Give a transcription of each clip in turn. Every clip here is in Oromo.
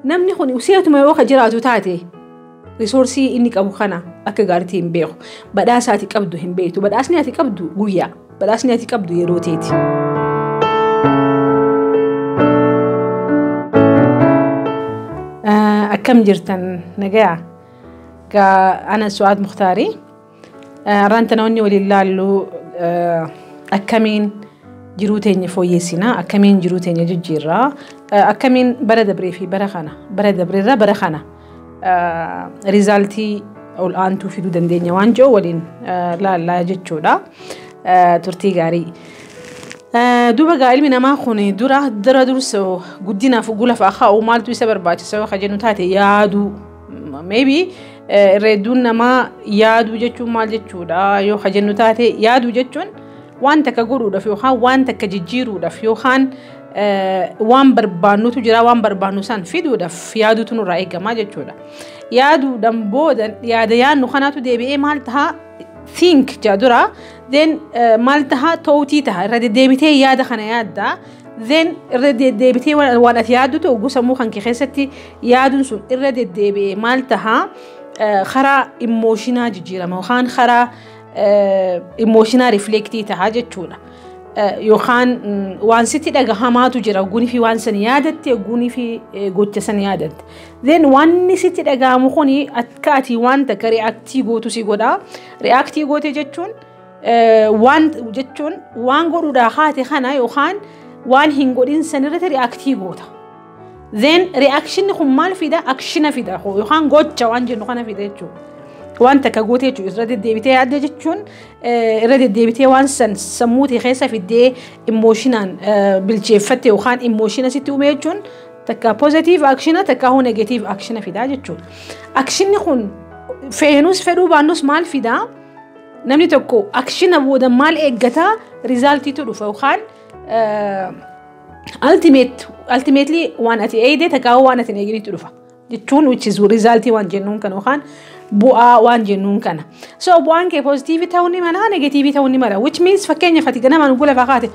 Namni kun useetuma yoo ka jiraatu taate, resource inni qabu kana akka gaariitti hin beeku. Badhaasa ati qabdu hin beektu. Badhaasni ati qabdu guyyaa. Badhaasni ati qabdu yeroo teeti. Akkam jirtan, nagayaa? Gaa ana Su'aad Muktaarii. Har'aan wanni waliin laallu akkamiin jiruu teenya fooyyessinaa, akkamiin jiruu teenya jijjiirraa, akkamiin bara dabree fi bara kana, bara dabreerra bara kana result ol aantuu fiduu dandeenya waan jiru waliin laallaa jechuudha. Turtii gaarii. Duuba gaa ilmi namaa kun dura dura dursa guddinaaf gulafa kaa'u maaltu isa barbaachisa yoo jennu taate, yaaduu. Maybe irra hedduun namaa yaaduu jechuun maal jechuudha yoo jennu taate, yaaduu jechuun waan takka godhuudhaaf yookaan waan takka jijjiiruudhaaf yookaan waan barbaannutu jira, waan barbaannu san fiduudhaaf yaaduutu nurraa eegamaa jechuudha. Yaaduudhaan booda yaada yaadnu kanaatu deebi'ee maal tahaa? Think jaa dura, then maal tahaa? Thought taha. Irra deddeebitee yaada kana yaaddaa, then irra deddeebitee waan ati yaaddu ta'u sammuu kan kee keessatti yaaduun sun irra deddeebi'ee maal tahaa? Karaa emotion jijjiirama yookaan karaa emotion reflect tahaa jechuudha. Yookaan waan sitti dhagahamaatu jira gunii fi waan san yaadatte, gunii fi gocha san yaadatte. Then wanni sitti dhagahamu kuni akka ati waan takka react gootu si godha. React goote jechuun waan jechuun waan godhuudhaa haate kana yookaan waan hin godhin san irratti react goota. Then reactionni kun maal fida? Action fida yookaan gocha waan jennu kana fida jechuudha. Waan takka gootee jechuudha. Irra deddeebitee yaadde jechuun irra deddeebitee waan san sammuu ta'e keessa fiddee emotionaan bilcheeffatte yookaan emotion sitti uume jechuun takka positive action, takka hoo negative action fidaa jechuudha. Actionni kun feenus fedhuu baannus maal fidaa? Namni tokko action booda maal eeggataa? Resultiitu dhufa yookaan ultimately waan ati eegde takka waan ati hin eeginitu dhufa. Jechuun which is result waan jennuun kana yookaan bu'aa waan jennuun kana. So bu'aan kee positive ta'uu ni mala, negative ta'uu ni mala. Which means fakkeenyaaf ati ganamaan gula lafaa kaate,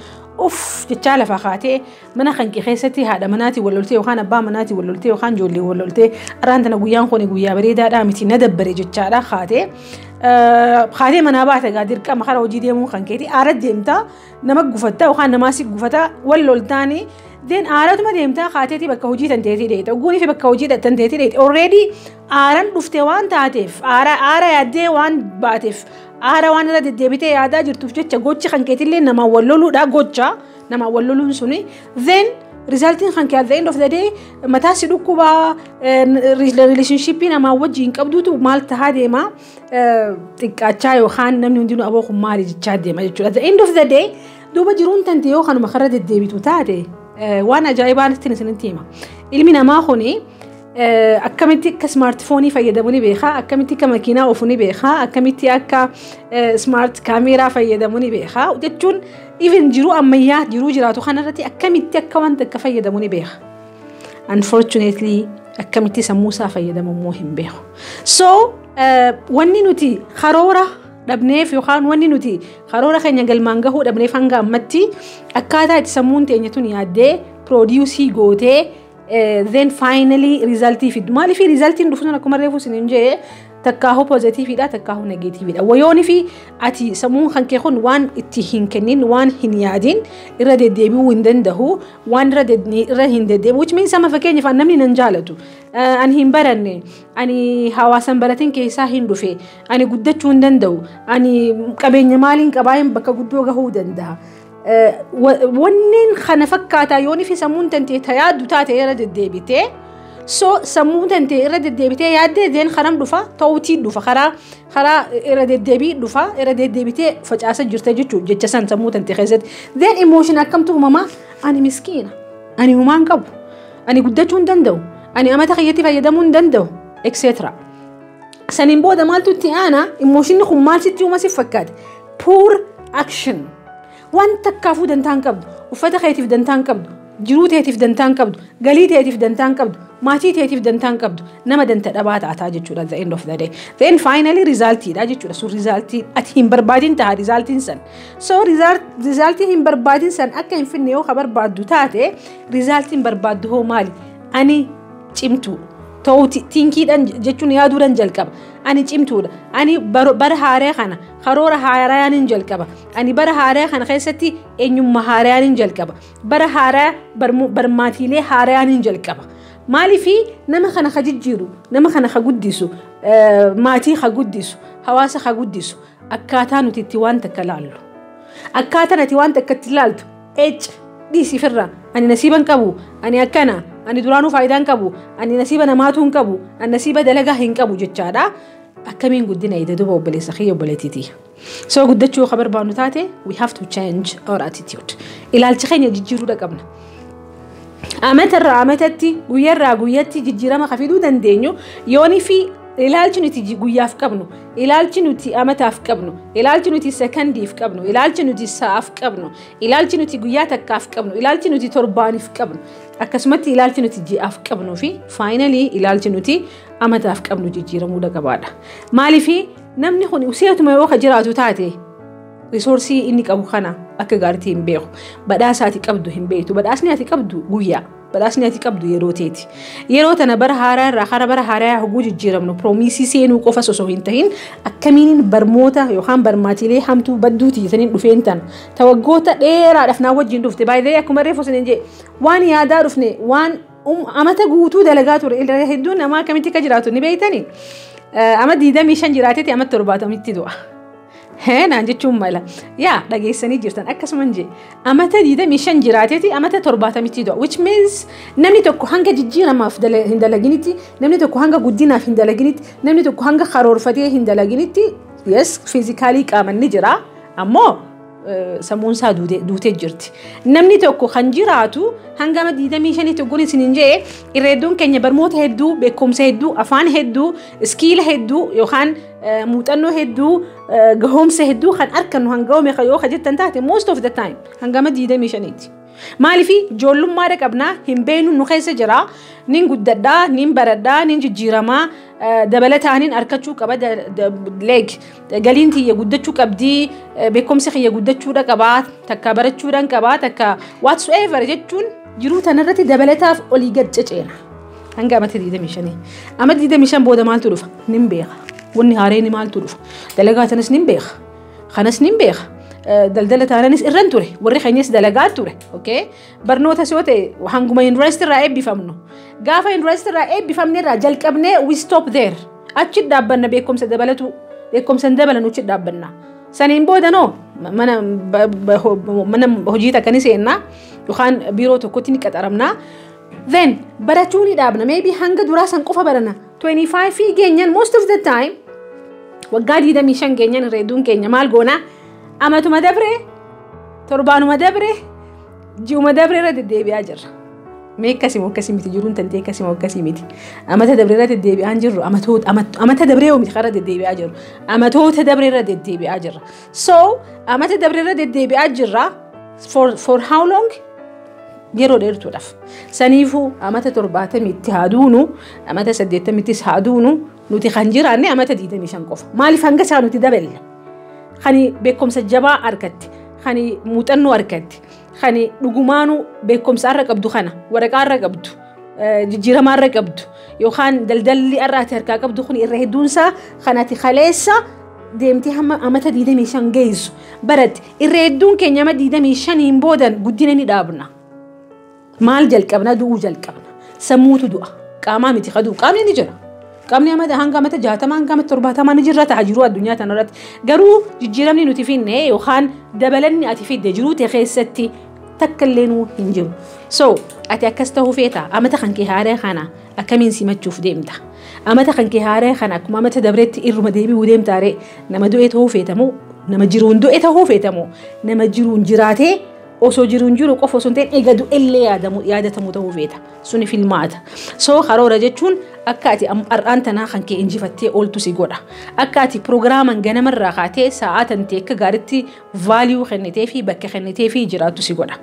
uff jechaa lafaa kaatee, mana kan kee keessatti haadha manaatii wal loltee yookaan abbaa manaatii wal loltee yookaan ijoollee wal loltee, "Arraan tana guyyaan kun guyyaa bareedaadhaa miti, na dabbare" jechaadha kaatee. Kaatee manaa baate, gaa dirqama karaa hojii deemuu kan keeti aara deemtaa, nama gufatta yookaan namaa si gufata, wal loltaanii. Then aaratuma deemtaa kaateetii bakka hojii tanteetii dheete. Ogguunii fi bakka hojii tanteetii dheete, already aaran dhufte waan taateef, aara aara yaaddee waan baateef, aara waan irra deddeebitee yaadaa jirtuuf jecha, gochi kan keetillee namaan wal loluudha. Gocha namaan wal loluun suni then resultiin kan kee at the end of the day mataa si dhukkubaa, relationship namaa wajjin qabduutu maal tahaa deema? Xiqqaachaa yookaan namni hundinuu aboo kun maali jechaa deema jechuudha. At the end of the day duuba jiruun tante yoo kanuma karra deddeebitu taate, waan ajaa'ibaa ittiin isinitti hima. Ilmi namaa kuni akkamitti akka smartphone fayyadamu ni beekaa, akkamitti akka makiinaa oofu ni beekaa, akkamitti akka smart camera fayyadamu ni beekaa. Jechuun even jiruu ammayyaa jiruu jiraatu kanarratti akkamitti akka wanta akka fayyadamu ni beeka. Unfortunately akkamitti sammuu isaa fayyadamu immoo hin beeku. So wanni nuti karoora dhabneef yookaan wanni nuti karoora keenya galmaan gahuu dhabneef hanga ammatti akkaataa itti sammuun teenya tun yaaddee produce gootee then finally result fiddu. Maaliif resultiin dhufu sun akkuma reefu isiniin jee takkaahuu positivedha, takkaahuu negativedha. Wayooni fi ati sammuun kan kee kun waan itti hin kennin, waan hin yaadin irra deddeebi'uu hin danda'u, waan irra hin deddeebi'u. Which means amma fakkeenyaaf namni nan jaalatu, ani hin baranne, ani hawaasan baratin keessaa hin dhufe, ani guddachuu hin danda'u, ani qabeenya maaliin qabaa bakka guddoo gahuu danda'a. Wanneen kana fakkaataa yooni fi sammuun tantee yaaddu taate irra deddeebitee, so sammuu tantee irra deddeebitee yaaddee, then karam dhufa? Thought dhufa, karaa irra deddeebii dhufa. Irra deddeebitee facaasa jirte jechuudha jecha san sammuu tantee keessatti. Then emotion akkamtu uumamaa? Ani miskiina, ani humaan qabu, ani guddachuu hin danda'u, ani amata kiyyatti fayyadamuu hin danda'u, etc. Saniin booda maaltu itti aana? Emotionni kun maal sitti uuma si fakkaate? Poor action. Waan takkaafuu dantaa hin qabdu, uffata keetiif dantaa hin qabdu, jiruu teetiif dantaa hin qabdu, galii teetiif dantaa hin qabdu, maatii teetiif dantaa hin qabdu, nama danta dhabaa taataa jechuudha the end of the day. Then finally resultiidha jechuudha. Sun result ati hin barbaadin ta'a resultiin san. So result hin barbaadin san akka hin finne yoo ka barbaaddu taate, resultiin barbaaddu hoo maali? Ani Cimtuu ta'uu thinkiidhaan jechuun yaaduudhaan jalqaba. Ani cimtuudha. Ani bara haaraa kana karoora haaraan jalqaba. Ani bara haaraa kana keessatti eenyummaa haaraan jalqaba. Bara haaraa barmaatiilee haaraan jalqaba. Maaliifi nama kana ka jijjiiru, nama kana ka guddisu, maatii ka guddisu, hawaasa ka guddisu, akkaataa nuti itti waan takka laallu. Akkaataa ati waan takka itti laaltu, ecc, dhiisifirra, ani nasiiba hin qabu, ani akkana, ani duraanuu faayidaa hin qabu, ani nasiiba namaatu hin qabu, ani nasiiba dalagaa hin qabu jechaadha. Akkamiin guddina ida duba, obboleessa kiyya, obboleettiiti? So guddachuu ka barbaannu taate, we have to change our attitude. Ilaalcha keenya jijjiiruudha qabna. Amatarraa amatatti, guyyaarraa guyyatti jijjiirama ka fiduu dandeenyu yoonii fi ilaalchi nuti guyyaaf qabnu, ilaalchi nuti amataaf qabnu, ilaalchi nuti sekandiif qabnu, ilaalchi nuti sa'aaf qabnu, ilaalchi nuti guyyaa takkaaf qabnu, ilaalchi nuti torbaaniif qabnu, akkasumatti ilaalchi nuti ji'aaf qabnuu fi finally ilaalchi nuti amataaf qabnu jijjiiramuu qabaadha. Maaliifi namni kun useetuma yoo ka jiraatu taate, resource inni qabu kana akka gaariitti hin beeku. Badhaasa ati qabdu hin beektu. Badhaasni ati qabdu guyyaa. Badhaasni ati qabdu yeroo teeti. Yeroo tana bara haaraa irraa kara bara haaraa hoguu jijjiiramnu, promise seenuu qofa osoo hin tahin, akkamiin barmoota yookaan barmaatiilee hamtuu badduuti jetaniin dhufeen tana. Tawaggoota dheeraadhaaf naa wajjin dhufte. Baay'ee akkuma reefu isin jee, waan yaadaa dhufne, waan amata guutuu dalagaa ture. Hedduun namaa akkamitti akka jiraatu ni beektanii? Ama 25 jiraateeti ama 70tti du'a. Naan jechuun mala. Yaa dhageessanii jirtan, akkasuma jee, amata 25 jiraateeti amata 70tti du'a. Which means namni tokko hanga jijjiiramaaf hin dalaginitti, namni tokko hanga guddinaaf hin dalaginitti, namni tokko hanga karoorfatee hin dalaginitti, yes, physically qaaman ni jira. Ammoo sammuun isaa duutee jirti. Namni tokko kan jiraatu hanga ama 25 tokkoon isin jee, irra hedduun keenya barmoota hedduu, beekumsa hedduu, afaan hedduu, skill hedduu yookaan muuxannoo hedduu, gahoomsa hedduu kan argannu hanga oome yoo jettan taate, most of the time hanga ama 25ti. Maaliif ijoollummaadha qabnaa, hin beeknu, nu keessa jira. Nin guddadhaa, nin baradhaa, nin jijjiiramaa, dabalataanin arkachuu qaba, leeg galiin tiyya guddachuu qabdii, beekumsi kiyya guddachuudha qabaa, takka barachuudhaan qabaa, takka whatsoever jechuun jiruu tanarratti dabalataaf olii gad ceceena. Hanga amata 25. Amata 25 booda maaltu dhufa? Nin beeka. Wanni haareen maaltu dhufa? Dalagaa tanas nin beeka. Kanas nin beeka. Daldala taananis irran ture, warri keenyas dalagaa ture. Okay, barnootas yoo ta'e, hanguma yuunivarsiitii irraa eebbifamnu, gaafa yuunivarsiitii irraa eebbifamne irraa jalqabnee, we stop there, achi dhaabbanna. Beekumsa dabalatu, beekumsa hin dabalan, achi dhaabbanna. Saniin booda noo mana hojii takka ni seennaa yookaan biiroo tokkotti ni qaxaramnaa. Then barachuu ni dhaabna. Maybe hanga duraa san qofa barana. 25 geenyan, most of the time waggaa 25 geenyan, hedduun keenya maal goonaa? Amatuma dabre, torbaanuma dabre, ji'uma dabre irra deddeebi'aa jirra. Mee akkasii moo akkasii miti? Jiruun tantee akkasii moo akkasii miti? Amata dabre irra deddeebi'aa jirru. Amata dabree miti karra deddeebi'aa jirru. Amatoota dabre irra deddeebi'aa jirra. So amata dabre irra deddeebi'aa jirra for how long? Yeroo dheertuudhaaf. Saniifuu amata 70tti haa duunu, amata 80ttis haa duunu, nuti kan jiraanne amata 25 qofa. Maaliif hanga isaa nuti daballa? Kan beekumsa jabaa argatte, kan muuxannoo argatte, kan dhugumaanuu beekumsa irra qabdu, kana waraqaa irra qabdu, jijjiiramaa irra qabdu, yookaan daldalli irra ati harkaa qabdu kun irra hedduunsaa kan ati kaleessa deemtee hamma amata 25 geessu baratte. Irra hedduun keenya ama 25 boodan guddina ni dhaabna. Maal jalqabna? Du'uu jalqabna. Sammuutu du'a. Qaamaa miti kaduu, qaamni ni jira. Qaamni hanga amata 60, hanga amata 70 ni jirra ta'a jiruu addunyaa tanarratti. Garuu jijjiiramni nuti finne yookaan dabalanni ati fidde jiruu ta'e keessatti takka illee nuu hin jiru. So ati akkas ta'uu feeta? Amata kan kee haaraa kana akkamiin simachuuf deemta? Amata kan kee haaraa kana akkuma amata dabreetti irruma deebi'uu deemta ree? Nama du'e ta'uu feetamoo, nama jiruun du'e ta'uu feetamoo, nama jiruun jiraatee osoo jiruun jiru qofa osoo hin ta'in eega du'ellee yaadatamu ta'uu feeta? Suni filmaata. So karoora jechuun akka ati har'aan tanaa kan kee injifattee ooltu si godha. Akka ati pirogiraaman ganamarraa kaatee sa'aa tantee akka gaariitti value kennitee fi bakka kennitee fi jiraattu si godha.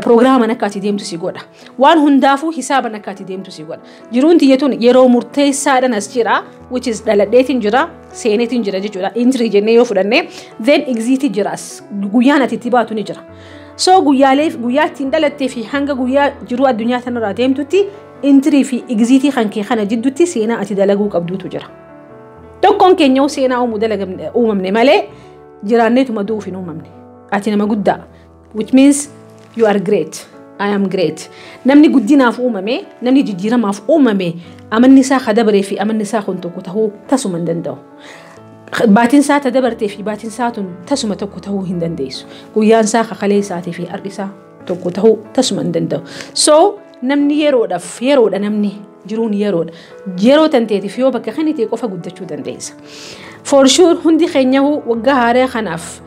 Pirogiraaman akka ati deemtu si godha. Waan hundaafuu hisaaban akka ati deemtu si godha. Jiruun tiyyatuun yeroo murteessaadhaan as jira, which is dhaladheetiin jira, seeneetiin jira jechuudha. Entry jennee yoo fudhanne, then exit jiraas, guyyaan ati itti baatu ni jira. So guyyaalee guyyaa ittiin dhalattee fi hanga guyyaa jiruu addunyaa tanarraa deemtutti Entry fi exit kan kee kana jidduutti seenaa ati dalaguu qabduutu jira. Tokkoon keenya seenaa uumuu uumamne malee jiraanneetuma du'uuf hin uumamne. Ati nama guddaa, which means you are great. I am great. Namni guddinaaf uumame, namni jijjiiramaaf uumame, amanni isaa ka dabaree fi amanni isaa kun tokko tahuu tasuma hin danda'u. Baatiin isaa ta dabartee fi baatiin isaa tun tasuma tokko tahuu hin dandeessu. Guyyaan isaa kakalee isaatii fi har'i isaa tokko tahuu tasuma hin danda'u. So namni yeroodhaaf yeroodha, namni jiruun yeroodha. Yeroo tanteetiif yoo bakka kan ta'e qofa guddachuu dandeessa. For sure, hundi keenya waggaa haaraa kanaaf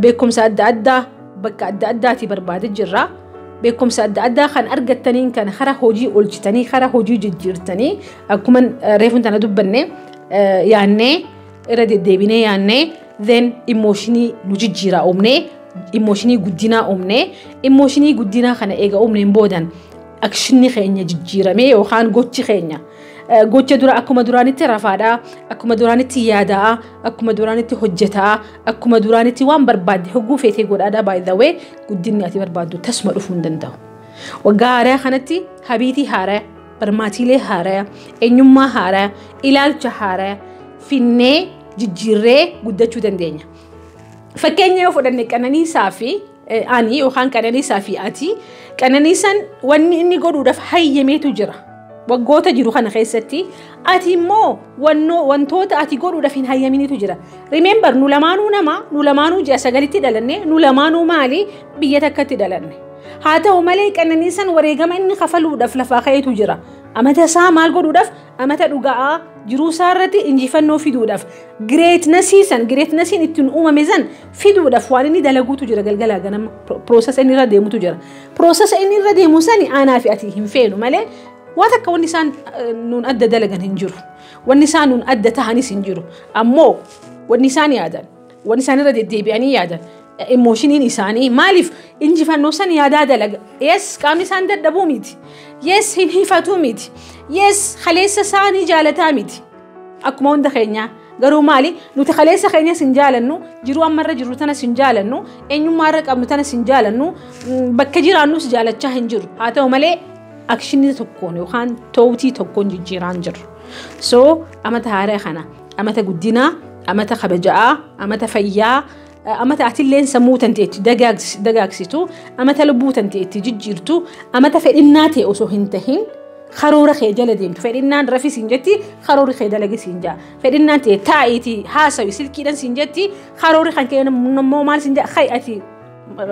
beekumsa adda addaa bakka adda addaatii barbaade jirra. Beekumsa adda addaa kan argattaniin kan karaa hojii oolchitanii, karaa hojii jijjiirtanii, akkuma reefuun tana dubbanne, yaannee irra deddeebinee yaannee, then emotion nu jijjiiraa uumnee, emotion guddinaa uumnee, emotion guddinaa kana eega uumneen boodan actionni keenya jijjiiramee yookaan gochi keenya gocha dura akkuma duraanitti rafaadhaa, akkuma duraanitti yaadaa, akkuma duraanitti hojjetaa, akkuma duraanitti waan barbaadde hogguu feetee godhaadhaa, by the way, guddinni ati barbaaddu tasuma dhufuu hin danda'u. Waggaa haaraa kanatti habit haaraa, barmaatiilee haaraa, eenyummaa haaraa, ilaalcha haaraa finnee jijjiirree guddachuu dandeenya. Fakkeenya yoo fudhanne, Qananiisaa fi ani yookaan Qananiisaa fi ati, Qananiisaan wanni inni godhuudhaaf hayyameetu jira. Waggoota jiru kana keessatti ati immoo wantoota ati godhuudhaaf hin hayyaminitu jira. Remember, nu lamaanuu nama, nu lamaanuu ji'a 9tti dhalanne, nu lamaanuu maali, biyya takkatti dhalanne. Haa ta'u malee, Qananiisaan wareegama inni kafaluudhaaf lafaa ka'eetu jira. Amata isaa maal godhuudhaaf, amata dhuga'aa jiruu isaa irratti injifannoo fiduudhaaf, greatness san, greatnessiin ittiin uumame san fiduudhaaf waan inni dalaguutu jira. Galgalaa ganama process inni irra deemutu jira. Process inni irra deemu sani aanaa fi ati hin feenu malee waan takka wanni isaan nuun adda dalagan hin jiru. Wanni isaan nuun adda tahanis hin jiru. Ammoo wanni isaan yaadan, wanni isaan irra deddeebi'anii yaadan, emotioniin isaanii maaliif injifannoo san yaadaa dalaga. Yes, qaamni isaan dadhabuu miti. Yes, hin hifatuu miti. Yes, kaleessa isaanii jaalataa miti. Akkuma hunda keenyaa. Garuu maali, nuti kaleessa keenyas hin jaalannu, jiruu ammarra jirru tanas hin jaalannu, eenyummaa irra qabnu tanas hin jaalannu, bakka jiraannus jaalachaa hin jiru. Haa ta'u malee, action tokkoon yookaan thought tokkoon jijjiiraan jiru. So amata haaraa kana amata guddinaa, amata kabaja'aa, amata fayyaa, amata atilleen sammuu tante itti dagaagsitu, amata lubbuu tante itti jijjiirtu, amata fedhinnaa ta'e osoo hin tahin karoora kee jala deemtu. Fedhinnaan rafi siin jetti, karoorri kee dalagi siin jaa. Fedhinnaan ta'e taa'iitii haasawi silkiidhaan siin jetti, karoorri kan kee immoo maal siin jaa? Hay, ati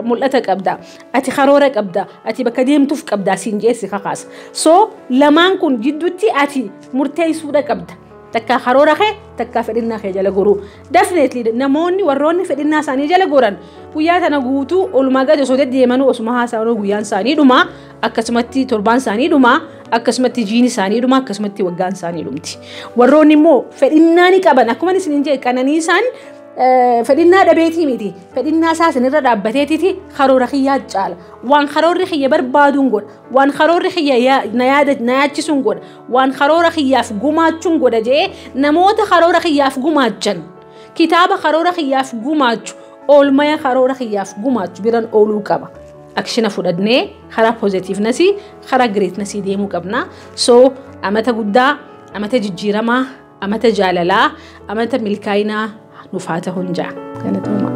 mul'ata qabda, ati karoora qabda, ati bakka deemtuuf qabda siin jeessi kakaasa. So lamaan kun jidduutti ati murteessuudha qabda. Takkaa karoora kee, takkaa fedhinnaa kee jala goruu. Definitely, namoonni warroonni fedhinnaa isaanii jala goran guyyaa tana guutuu olumaa gadi osoo deddeemanuu, osuma haasa'anuu guyyaan isaanii dhumaa, akkasumatti torbaan isaanii dhumaa, akkasumatti jiini isaanii dhumaa, akkasumatti waggaan isaanii dhumti. Warroonni immoo fedhinnaa ni qaban, akkuma isin jedhe, Qananiisaan fedhinnaa dhabeetii miti, fedhinnaa isaa isinirra dhaabbateetiti karoora kiyyaa caala, waan karoorri kiyya barbaaduun godha, waan karoorri kiyya na yaachisuun godha, waan karoora kiyyaaf gumaachuun godha jedhee, namoota karoora kiyyaaf gumaachan, kitaaba karoora kiyyaaf gumaachu, oolmaya karoora kiyyaaf gumaachu biran ooluu qaba. Action fudhannee karaa positiveness, karaa greatness deemuu qabna. So amata guddaa, amata jijjiiramaa, amata jaalalaa, amata milkaa'inaa nuuf haa ta'uun ja'a. Galatooma.